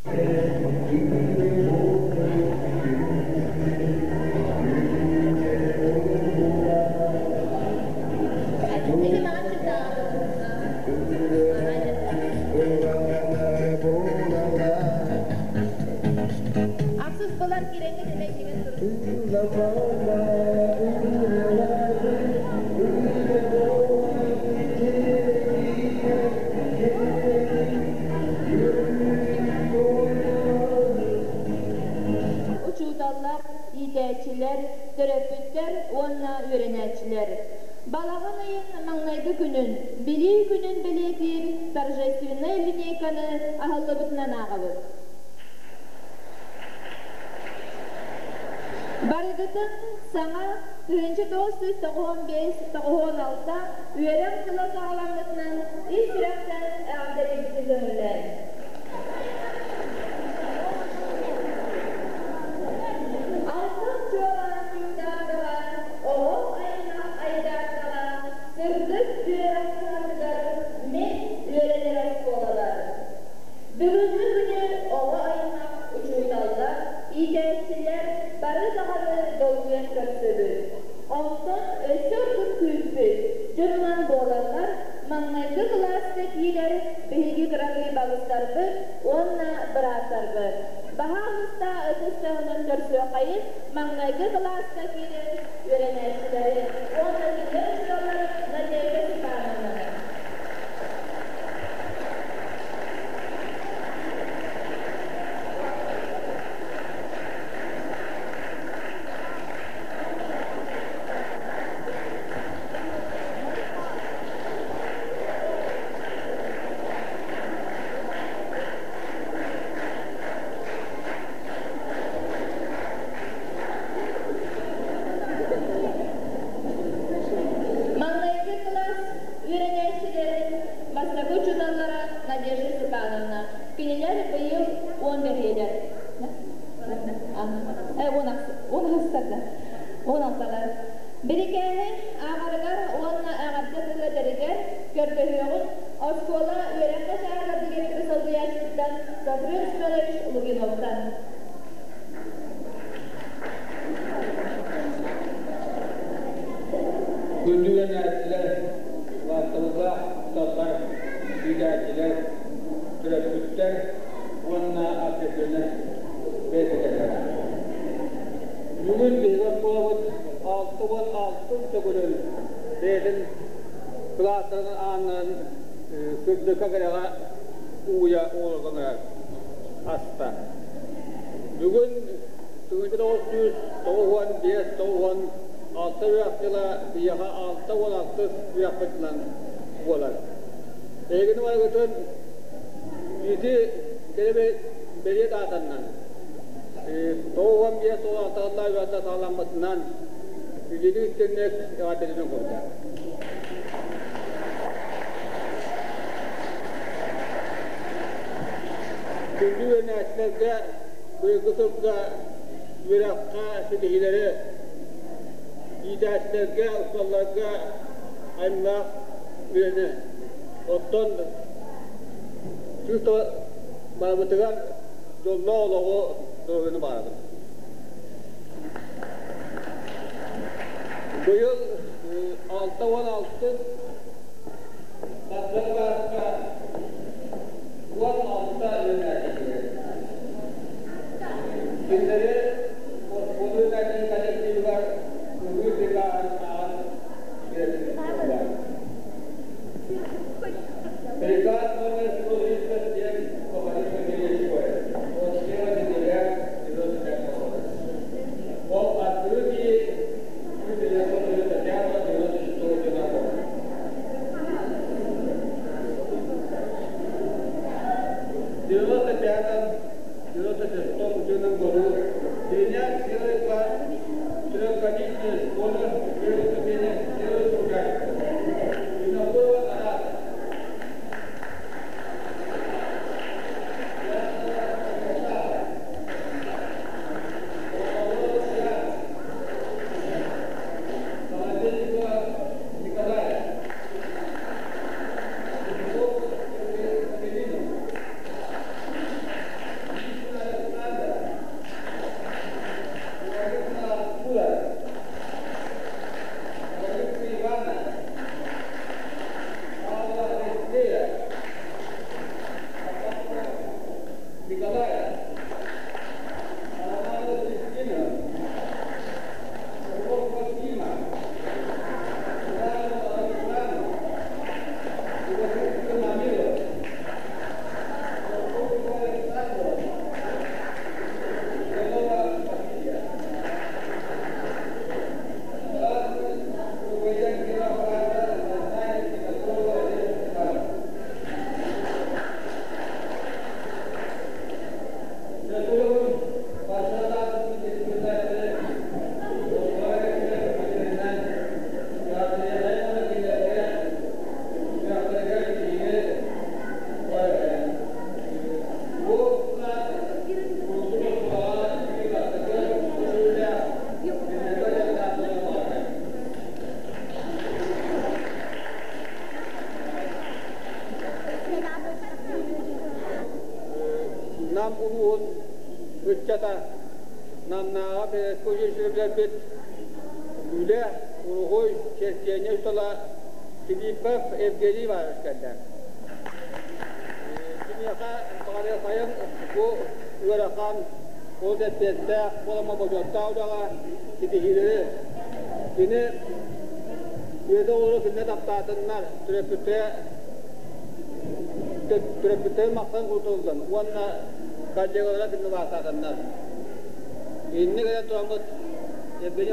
Ахсыс былар кирэҥҥит эмэйдиҥин турун. Учууталлар, иитээччилэр, төрөппүттэр уонна үөрэнээччилэр. Балаҕан ыйын маҥнайгы күнүн, Билии күнүн бэлиэтиир торжественнай линейканы аһыллыбытынан ааҕабыт. Барыгытын саҥа 1995-96 үөрэх дьыла саҕаламмытынан ис сүрэхтэн эҕэрдэлиирбитин көҥүллээн. Алтан чуолаан чугдаардаҕа, оҕо аймах айдаардаҕа, сырдык үөрэх кыһатыгар мин үөрэнэр оскуолабар. Бүгүҥҥү күнү оҕо аймах, учууталлар, иитээччилэр бары даҕаны долгуйан көрсөбүт. Онтон өссө ордук күүппүт дьонунан буолаллар маҥнайгы кылааска киирэр биһиги кыракый балыстарбыт уонна бырааттарбыт. Баһаалыста ытыс таһынан көрсүөххэйин маҥнайгы кылааска киирэр үөрэнээччилэри уонна кинилэр учууталларын Надежда Степановнаны. Маҥнайгы кылаас үөрэнээччилэрин бастакы учууталлара Надежда Степановна. Кинилэр быйыл уон бэһиэлэр. Уон ахсарда. Уон алталар. Бирикээһи ааҕарыгар уонна эҕэрдэ тылы этэригэр көрдөһүөҕүн оскуола үөрэххэ чааһыгар директоры солбуйааччытыттан Софрон Семенович Лугиновтан. Күндү үөрэнээччилэр, убаастабыллаах учууталлар, иитээччилэр, төрөппүттэр уонна общественнай бэйэтэлэрэ. Бүгүн биһиги оскуолабыт 66 төгүлүн бэйэтин кылаастарын ааннарын сырдыкка кэрэҕэ ууйа оҕолорго аста. Бүгүн 1995-96 үөрэх дьыла биһиэхэ 66 үөрэхпитинэн буолар. Эһигини барыгытын ити кэрэ бэлиэ даатаннан 95 сыл үөрэхтэ саҕаламмытынан үлэлии истиҥник эҕэрдэлэнэн курда. Күндү үөрэнээччилэргэ быйылгы сылга үөрэххэ ситиһиилэри, иитээччилэргэ, учууталларга аймах үлэни, оттон чувство барыбытыгар дьоллоох олоҕу доруобуйаны баҕарабын. Быйыл 66 Тахсар кылааска 16 үөрэнээччи Кинилэри оскуола үөрэнээччи коллективыгар Көҥүл прикаһын ааҕан биэрдилэр. Приказ номер 137 по Борису Ильичу от 1 декабря 1995 года. Об открытии 1995 года. В 95-96 учебном году принять первый класс трехгодичной школы первой ступени первой участника. Винокурова Тараса. Соловейникова Николая. Петухов Сергей Катерину. Нам улууһун ыччата Намнааҕы педагогическай билэрбит үлэ, уруһуй, черчение учуутала Филиппов Евгений Иванович кэллэ. Киниэхэ баҕарыахайын бу ыарахан, олус эппиэттээх буолама бочуоттаах үлэҕэ ситиһиилэри кини үөтэ оҕолору кинини таптаатыннар, төрөппүттэрэ төрөппүттэрин махтан курутуллан уонна коллегалара кинини баастаатыннар. Инник этэн тураммыт Евгений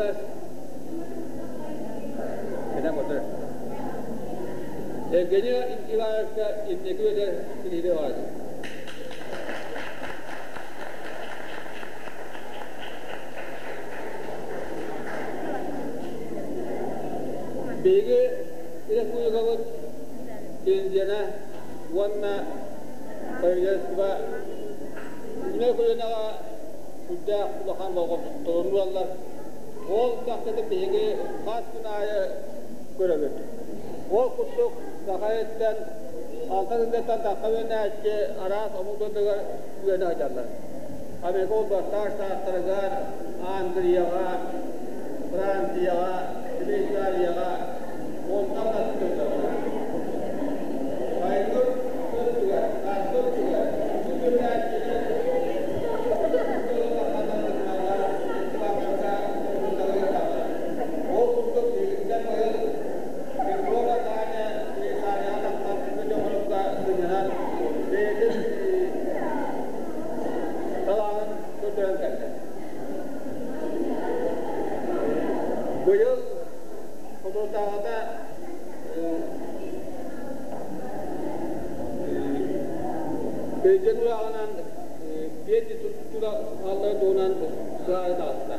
Евгений Ивановичка инники үлэ ситиһиилэри баҕарабын. Биһиги республикабыт президенэ уонна правительство үүнэр көлүөнэҕэ сүрдээх улахан болҕомтолорун уураллар. Ол чахчытын биһиги хас күн аайы көрөбүт. Ол курдук Саха сириттэн алта тыһыынчаттан тахса үөрэнээччи араас омук дойдутугар үөрэнэ сылдьаллар. Америка Холбоһуктаах Штаттарыгар, Англияҕа, Францияҕа, Швейцарияҕа онтон да сылдьаллар. Сайыҥҥы өттүгэр, сааскы өттүгэр үгүс үөрэнээччилэр Ол курдук биһигиттэн быйыл Петрова Таня Швейцарияҕа тахсан дьоҥҥо сынньанан бэйэтин талаанын көрдөрөн кэллэ. Быйыл соторутааҕыта Президент уйааҕынан пенсия туттаралларын туһунан быһаарыы таҕыста.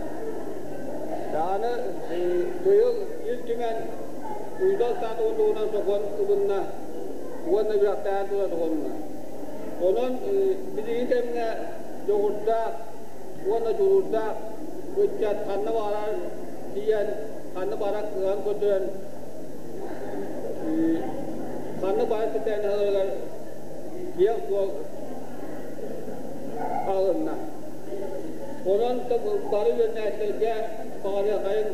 Даҕаны быйыл Ил Түмэн Уйдал статуһун туһунан сокуон ылынна уонна үөрэхтээһин туһунан сокуонна. Онон билиҥҥи кэмҥэ дьоҕурдаах уонна дьулуурдаах ыччат ханна баҕарар тиийэн, ханна баҕарар кыаҕын көрдөрөн, ханна баҕарар ситэн ыларыгар киэҥ суол аҕылынна. Онон бары үөрэнээччилэргэ баҕарыахайын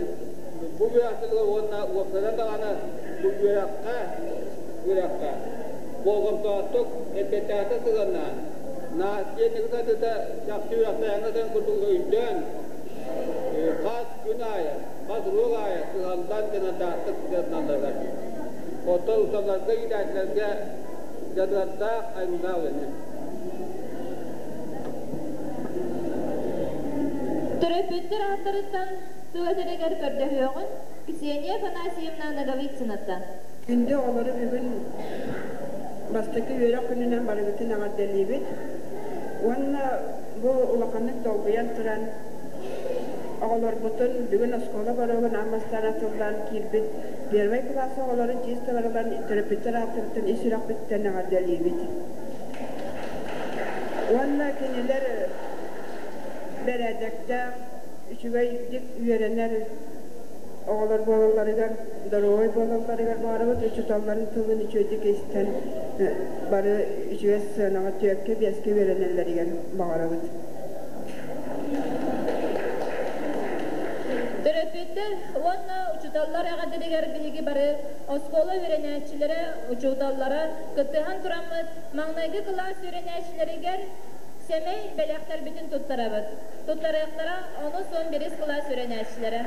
бу үөрэхтэригэр уонна уопсайынан даҕаны бу үөрэххэ үөрэххэ болҕомтолоохтук эппиэттээхтик сыһыаннаан, наастиэнньиги сатыыта чахчы үөрэхтээһиҥҥэ курдук өйдөөн, хас күн аайы, хас уруок аайы кыһаллан дьаныардаахтык сыһыанналларыгар. Оттон учууталларга, иитээччилэргэ дьаныардаах айымньылаах үлэни. Төрөппүттэр ааттарыттан тыл этэригэр көрдөһүөҕүн Ксения Афанасьевна Ноговицынаттан. Күндү оҕолору бүгүн бастакы үөрэх күнүнэн барыгытын эҕэрдэлиибит уонна бу улаханнык долгуйан туран оҕолорбутун бүгүн оскуола боруогун аан бастаан атыллаан киирбит первай кылаас оҕолорун чисто барыларын төрөппүттэр ааттарыттан ис сүрэхпититтэн эҕэрдэлиибит. Уонна кинилэр бэрээдэктээх, үчүгэйдик үөрэнэр оҕолор буолалларыгар, доруобай буолалларыгар баҕарабыт, учууталларын тылын үчүгэйдик истэн бары үчүгэй сыанаҕа түөркэ, биэскэ үөрэнэллэригэр баҕарабыт. Төрөппүттэр уонна учууталлар эҕэрдэлэригэр биһиги бары оскуола үөрэнээччилэрэ, учууталлара кыттыһан тураммыт маҥнайгы кылаас үөрэнээччилэригэр сэмэй бэлэхтэрбитин туттарабыт. Туттарыахтара онус 11 кылаас үөрэнээччилэрэ.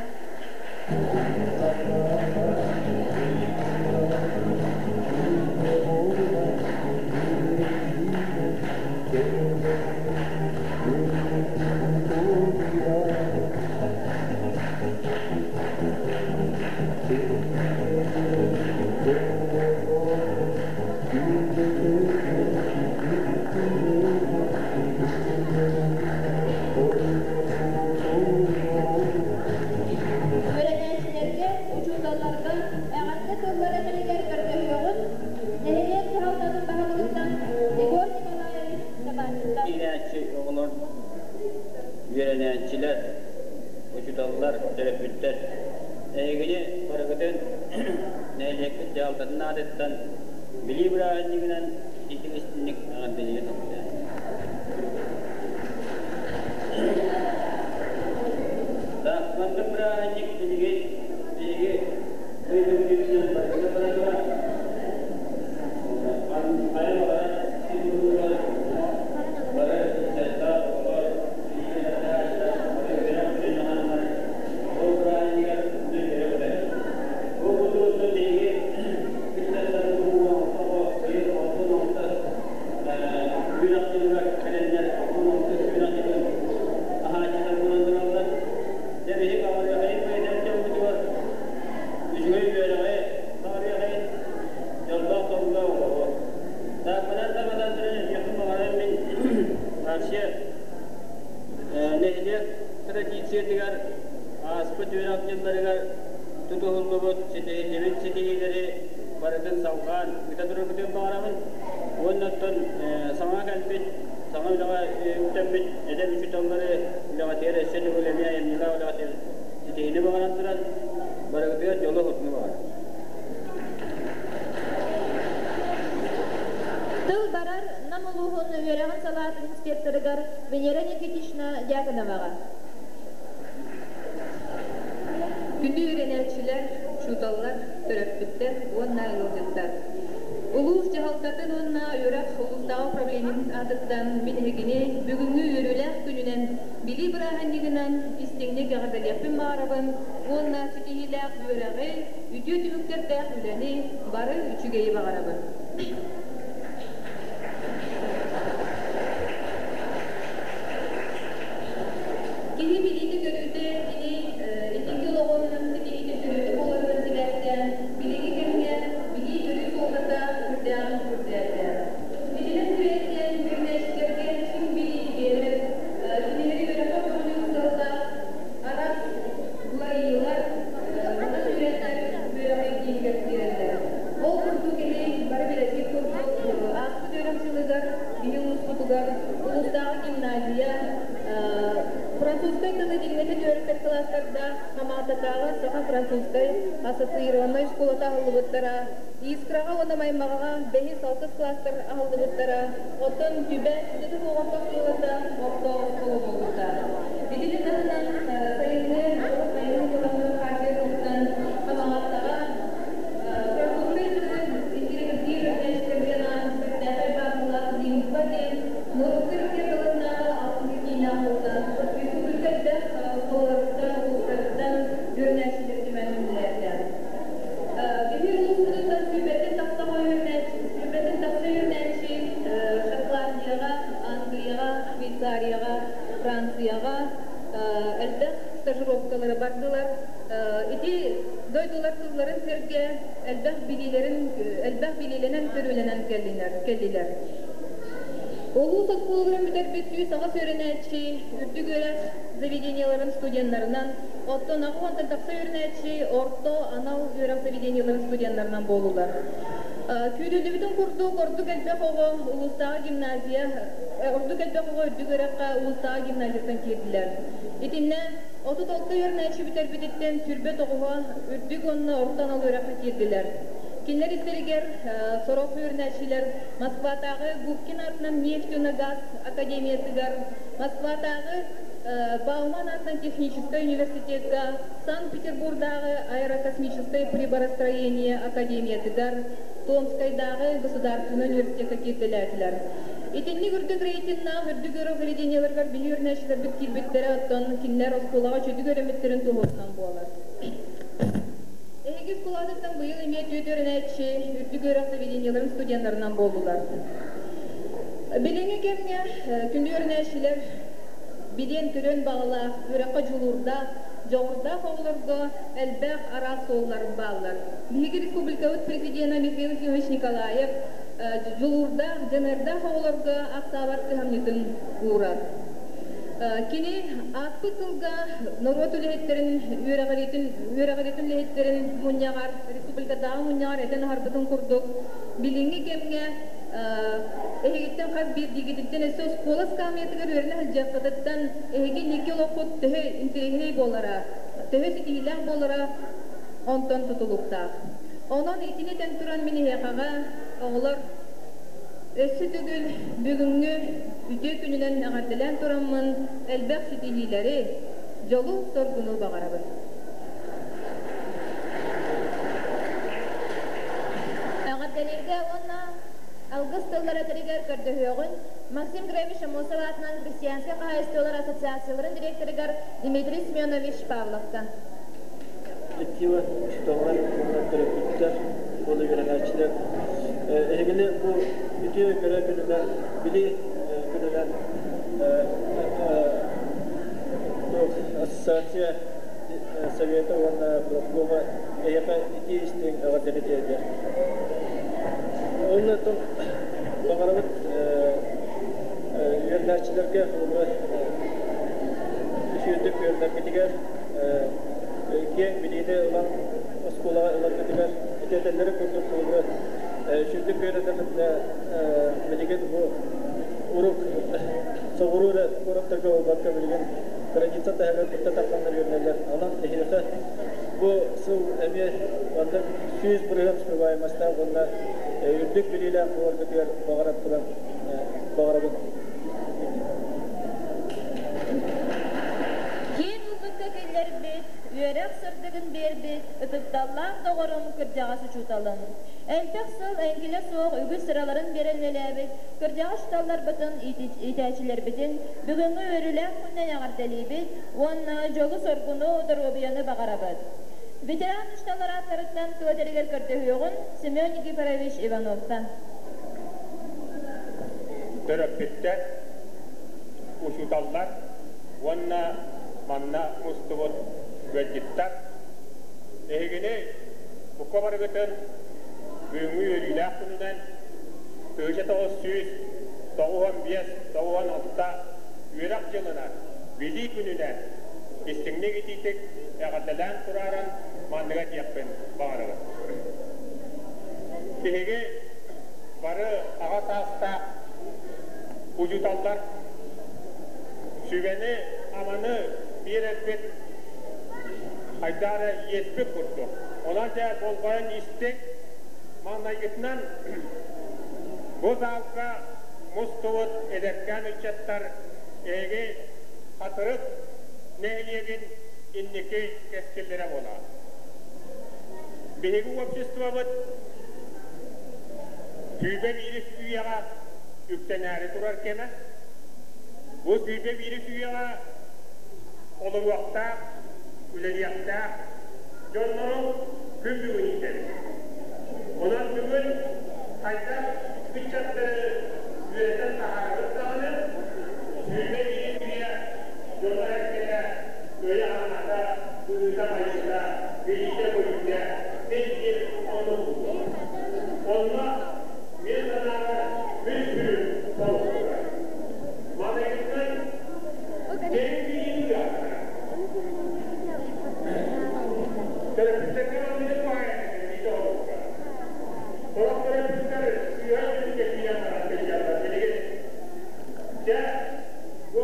Үөрэнээччилэргэ, учууталларга эҕэрдэ тыллар этэригэр көрдөһүөҕүн нэһилиэк дьаһалтатын баһылыгыттан Егор Николаевич Табачыттан. Иитээччи оҕолор, үөрэнээччилэр, учууталлар, төрөппүттэр эһигини барыгытын нэһилиэкпит дьаһалтатын аатыттан Билии бырааһынньыгынан итиитик истиҥник эҕэрдэлиир. Вообще, нэһилиэк традициятыгар ааспыт үөрэх дьылларыгар тутуһуллубут, ситиһиллибит ситиһиилэри барытын салҕаан ыыта турарбытын баҕарабын. Уонна оттон саҥа кэлбит, саҥа үлэҕэ үктэммит эдэр учууталлары үлэҕитигэр өссө төгүл эмиэ айымньылаах үлэҕитигэр ситиһиини баҕаран туран, барыгытыгар дьолу-соргуну баҕарабын. Тыл барар Нам улууһун үөрэҕин салаатын инспекторыгар Венера Никитична Дьяконоваҕа. Күндү үөрэнээччилэр, учууталлар, төрөппүттэр уонна ыалдьыттар! Улуус дьаһалтатын уонна үөрэх улуустааҕы управлениетын аатыттан мин эһигини бүгүҥҥү үөрүүлээх күнүнэн, Билии бырааһынньыгынан истиҥник эҕэрдэлиэхпин баҕарабын уонна ситиһиилээх үөрэҕи, үтүө түмүктэрдээх үлэни, бары үчүгэйи баҕарабын. Киһи билиитэ-көрүүтэ кини инники олоҕун ситиһиитин төрүөтэ буоларынан сибээстээн, билиҥҥи кэмҥэ билии-көрүү суолтата үрдээҕин үрдээтэ. Итинэн сибээстээн үөрэнээччилэргэ чиҥ билиини биэрэр, кинилэри үөрэххэ көҕүлүүр сыаллаах араас уларыйыылар манан үөрэхтэр үөрэҕи киинигэр киирэллэр. Ол курдук кини бары билэргит курдук ааспыт үөрэх дьылыгар биһи улууспутугар улуустааҕы гимназия французскай тылы дириҥэтэн үөрэтэр кылаастардаах Хамаҕататааҕы саха-французскай ассоциированнай школата аһыллыбыттара, Искраҕа уонна Маймаҕаҕа бэһис-алтыс кылаастар аһыллыбыттара, оттон Түбэ ситэтэ суох орто оскуолата орто оскуола буолбута. Итини таһынан сайыҥҥы сайыҥҥы кылаастары хааччыйар туһунан Хамаҕаттаҕа французскай тылы интеллигенция үөрэнээччилэргэ анаан бэртээхэй баазалаах Лингва диэн норуоттар икки ардыларынааҕы алтынньы киинэ аһыллан, республика элбэх оскуолаларыттан, улуустарыттан үөрэнээччилэри түмэн үлэлээтэ. Биһиги улууспутуттан сүүрбэттэн тахса үөрэнээччи, сүүрбэттэн тахса үөрэнээччи Шотландияҕа, Англияҕа, Швейцарияҕа, Францияҕа элбэх стажировкалары бардылар. Ити дойдулар тылларын сэргэ элбэх билиилэрин элбэх билиилэнэн көрүүлэнэн кэллилэр. Улуус оскуолаларын бүтэрбит 108 үөрэнээччи үрдүк үөрэх заведениеларын студеннарынан, оттон 80-тан тахса үөрэнээччи орто анал үөрэх заведениеларын студеннарынан буоллулар. Күүтүллүбүтүн курдук, ордук элбэх оҕо улуустааҕы гимназия, ордук элбэх оҕо үрдүк үөрэххэ улуустааҕы гимназияттан киирдилэр. Итиннэ 36 үөрэнээччи бүтэрбититтэн 29-а үрдүк уонна орто анал үөрэххэ киирдилэр. Кинилэр истэригэр сорох үөрэнээччилэр Москватааҕы Губкин аатынан нефть уонна газ академиятыгар, Москватааҕы Бауман аатынан техническай университекка, Санкт-Петербурдааҕы аэрокосмическай приборостроение академиятыгар, Томскайдааҕы государственнай университекка киирдэлээтилэр. Итинник үрдүк рейтиннаах үрдүк үөрэх заведениеларыгар биһи үөрэнээччилэрбит киирбиттэрэ, оттон кинилэр оскуолаҕа үчүгэй үөрэммиттэрин туоһутунан буолар. Эһиги оскуолаҕытыттан быйыл эмиэ түөрт үөрэнээччи үрдүк үөрэх заведениеларын студеннарынан буоллулар. Билиҥҥи кэмҥэ күндү үөрэнээччилэр билиэн-көрүөн баҕалаах, үөрэххэ дьулуурдаах, дьоҕурдаах оҕолорго элбэх араас суоллар бааллар. Биһиги республикабыт президена Михаил Ефимович Николаев дьулуурдаах, дьаныардаах оҕолорго ахсаабат кыһамньытын уурар. Кини ааспыт сылга норуот үлэһиттэрин үөрэҕириитин үөрэҕириитин үлэһиттэрин мунньаҕар, республикатааҕы мунньаҕар этэн аһарбытын курдук, билиҥҥи кэмҥэ эһигиттэн хас биирдиигититтэн өссө оскуола ыскаамыйатыгар үөрэнэ сылдьыаххытыттан эһиги инники олоххут төһө интэриэһинэй буолара, төһө ситиһиилээх буолара онтон тутулуктаах. Онон итини этэн туран мин эһиэхэҕэ оҕолор өссө төгүл бүгүҥҥү үтүө күнүнэн эҕэрдэлээн тураммын элбэх ситиһиилэри, дьолу-соргуну баҕарабын. Эҕэрдэлииргэ уонна алгыс тыллар этэригэр көрдөһүөҕүн Максим Григорьевич Аммосов аатынан Христианскай хаһаайыстыбалар ассоциацияларын директорыгар Дмитрий Семенович Павловка. Коллектива, учууталлар уонна төрөппүттэр уонна үөрэнээччилэр эһигини бу үтүө көрө күнүнэн, билии күнүнэн ассоциация совета уонна профкома эһиэхэ итии истиҥ эҕэрдэни тиэрдэр. Уонна баҕарабыт үөрэнээччилэр үөрэнээччилэргэ холобура үчүгэйдик үөрэнэргитигэр, киэҥ билиини ылан оскуолаҕа ыларгытыгар итиэтэллэри курдук холобура үчүгэйдик үөрэнэргитинэ билигин бу урук соҕуруу эрэ куораттарга буолбакка билигин граница таһыгар кытта тахханнар үөрэнэллэр. Онон эһиэхэ бу сыл эмиэ маннык 100% успеваемостаах уонна үрдүк билиилээх буоларгытыгар баҕаран туран баҕарабын. Киин ылбыкка киллэрбит, үөрэх сырдыгын биэрбит ытыкталлаах доҕорум кырдьаҕас учууталым. Элбэх сыл эҥкилэ суох үгүс сыраларын биэрэн үлэлээбит кырдьаҕас учууталларбытын, иитээччилэрбитин бүгүҥҥү үөрүүлээх күнүнэн эҕэрдэлиибит уонна дьолу-соргуну, доруобуйаны баҕарабыт. Ветеран учууталлар ааттарыттан тыл этэригэр көрдөһүөҕүн Семен Никифорович Ивановтан. Төрөппүттэр, учууталлар уонна манна мустубут ыалдьыттар, эһигини бука барыгытын бүгүҥҥү үөрүүлээх күнүнэн 1995-96 үөрэх дьылынан, Билии күнүнэн истиҥник итиитик эҕэрдэлээн турааран манныга диэхпин баҕарабын. Биһиги бары аҕа саастаах учууталлар сүбэни-аманы биэрэрбит хайдах эрэ иэспит курдук. Онон дьэ болҕойон истиҥ. Маҥнайгытынан бу залга мустубут эдэркээн ыччаттар эһиги Хатырык нэһилиэгин инники кэскиллэрэ буолар. Биһиги обществобыт сүүрбэ биирис үйэҕэ үктэнээри турар кэмэ. Бу сүүрбэ биирис үйэҕэ олоруохтаах, үлэлиэхтээх дьоннору күн бүгүн иитэбит. Онон бүгүн хайдах ыччаттары үөрэтэн таһаарабыт даҕаны, сүүрбэ биирис үйэ дьоно эргэтэ өйө-санаата, быһыыта-майгыта, билиитэ-көрүүтэ син биир оннук буолуо. Онно мин санаабар үс сүрүн сорук турар. Маныгыттан дириҥ билиини ыахтара. Төрөппүттэргэ манныгы туһаайан этэ оҕолорго. Сорох төрөппүттэр сыыһа өйдөбүлгэ киирэн баран сылдьаллар билигин. Дьэ, бу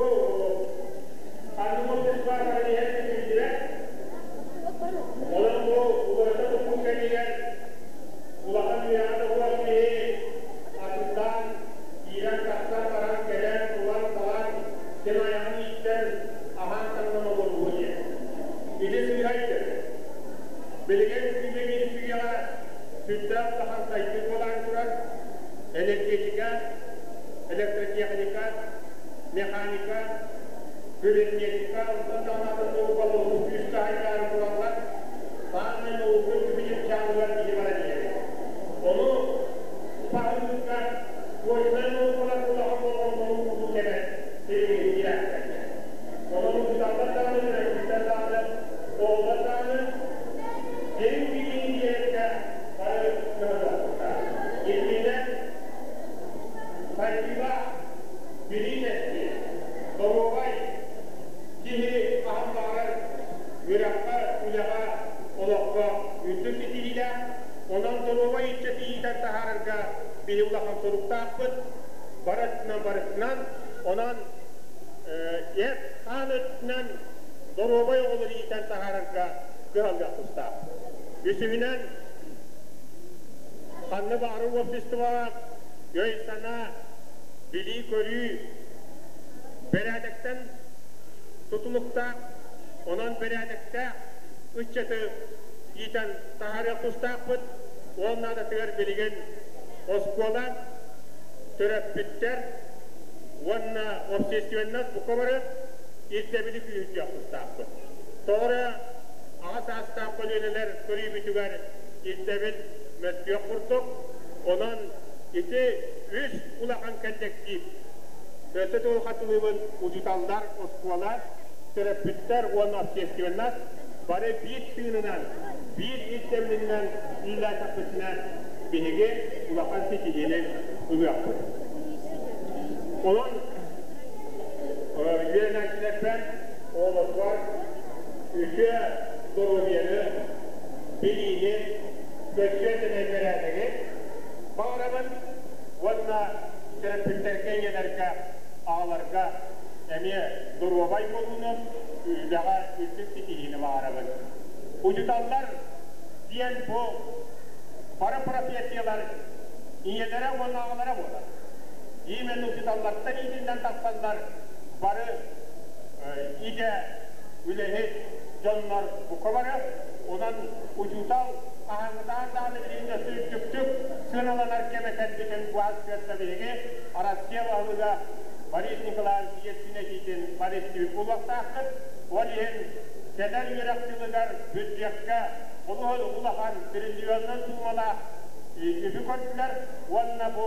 ханнык общество баран иһэр биллибэт. Онон бу уларыта туппут кэмигэр улахан үөрэҕэ да суох киһи атыылаан, киирэн-тахсан баран кэлэн, булан-талан, син айаҕын ииттэн, аһаан-таҥнан олорууһу диэн. Ити сыыһа өйдөбүл. Билигин күҥҥэ милициияҕа сүрдээх улахан сайдыы буолаары турар. Энергетика, электротехника, механика, кибернетика, онтон даҕаны атын наукалар олус күүскэ айдаары тураллар. Саамай наука үтүмүн чааныгар киһи баран иһэр. Ону баһылыырга точнай наукалар улахан болҕомтону ууруу кэмэ билигин тирэхтэннэ. Онон учууталлар даҕаны, төрөппүттэр даҕаны, оҕолор даҕаны дириҥ билиини биэрэргэ бары кыһаллыахтаах. Иккиһинэн, сайдыылаах билии тэстиэ, доруобай киһи хаһан баҕарар үөрэххэ, үлэҕэ, олоххо үрдүк ситиһиилээх, онон доруобай ыччаты иитэн таһаарарга биһи улахан соруктаахпыт, барытынан барытынан, онон эт-хаан өттүнэн доруобай оҕолору иитэн таһаарарга кыһаллыах тустаах. Үсүһүнэн, ханна баҕарар обществоҕа өй-санаа, билии-көрүү бэрээдэктэн тутулуктаах, онон бэрээдэктээх ыччаты иитэн таһаарыах тустаахпыт. Ол наадатыгар билигин оскуола, төрөппүттэр уонна общественность бука бары ирдэбили күүһүрдүөх тустаахпыт. Тоҕо эрэ аҕа саастаах көлүөнэлэр көрүүбүтүгэр ирдэбил мөлтүөх курдук. Онон ити үс улахан кэллэктиип өссө төгүл хатылыыбын учууталлар, оскуола, төрөппүттэр уонна общественность бары биир тыынынан, биир ирдэбилинэн үлэлээтэхпитинэ биһиги улахан ситиһиини ылыахпыт. Онон кэнниттэн оҕолорбор үтүө доруобуйаны, билиини, көрсүө сэмэй бэрээдэги баҕарабын уонна төрөппүттэргэ, ийэлэргэ, аҕаларга эмиэ доруобай буолууну, үлэҕэ үрдүк ситиһиини баҕарабын. Учууталлар диэн бу бары профессиялар ийэлэрэ уонна аҕалара буолар. Именно учууталлартан иитиллэн тахсаллар бары идэ үлэһит дьоннор бука бары. Онон учуутал хаһааҥҥытааҕар даҕаны билигин өссө үрдүктүк сыаналанар кэмэ кэлбитин бу сарсыарда биһиги Россия баһылыга Борис Николаевич Ельцин этиитин бары истибит буолуохтааххыт. Ол иһин кэлэр үөрэх дьылыгар бюджекка олус улахан триллионнан суумалаах үбү көрдүлэр уонна бу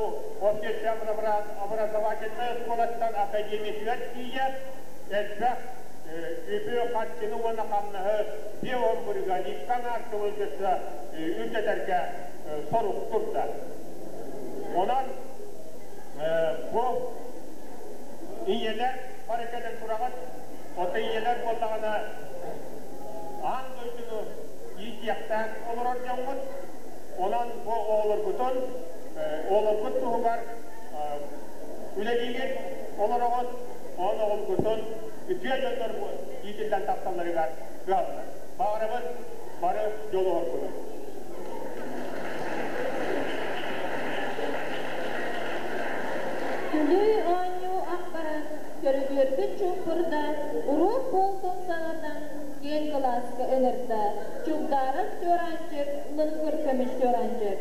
общеобразовательнай оскуолаттан академиятыгар тиийэ элбэх үбү, харчыны уонна хамнаһы 50 бырыһыан икки аҥаар сылы өссө үрдэтэргэ сорук турда. Онон бу ийэлэр бары кэлэн тураҕыт. Оттон ийэлэр буоллаҕына аан дойдуну иитиэхтээн олорор дьоҥҥут. Онон бу оҕолоргутун, оҕолоргут туһугар үлэлиигит, олороҕут, онон оҕолоргутун үтүө дьоннор иитиллэн тахсалларыгар кыһаллар. Баҕарабыт бары дьолу оргунун. Күлүү оонньуу ах баран, көрүдүөрбүт чуумпурда, уруок буолтун санатан, киэҥ кылааска ыҥырда, Чугдаарар чуораанчык, лыҥкыр көмүс чуораанчык.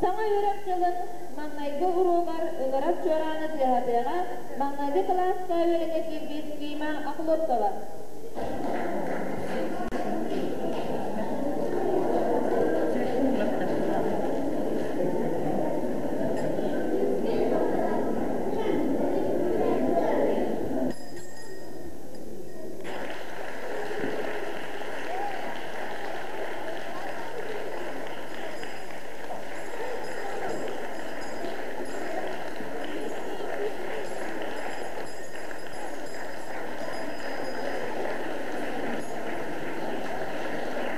Саҥа үөрэх дьылын маҥнайгы уруогар ыҥырар чуорааны тыаһатыаҕа маҥнайгы кылааска үөрэнэ киирбит Кима Охлопкова.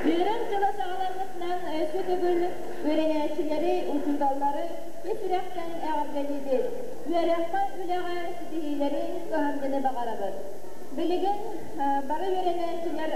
Үөрэх дьыла саҕаламмытынан өссө төгүл үөрэнээччилэри, учууталлары ис сүрэхтэн эҕэрдэлиибит. Үөрэххэ, үлэҕэ ситиһиилэри, кыһамньыны баҕарабыт. Билигин бары үөрэнээччилэр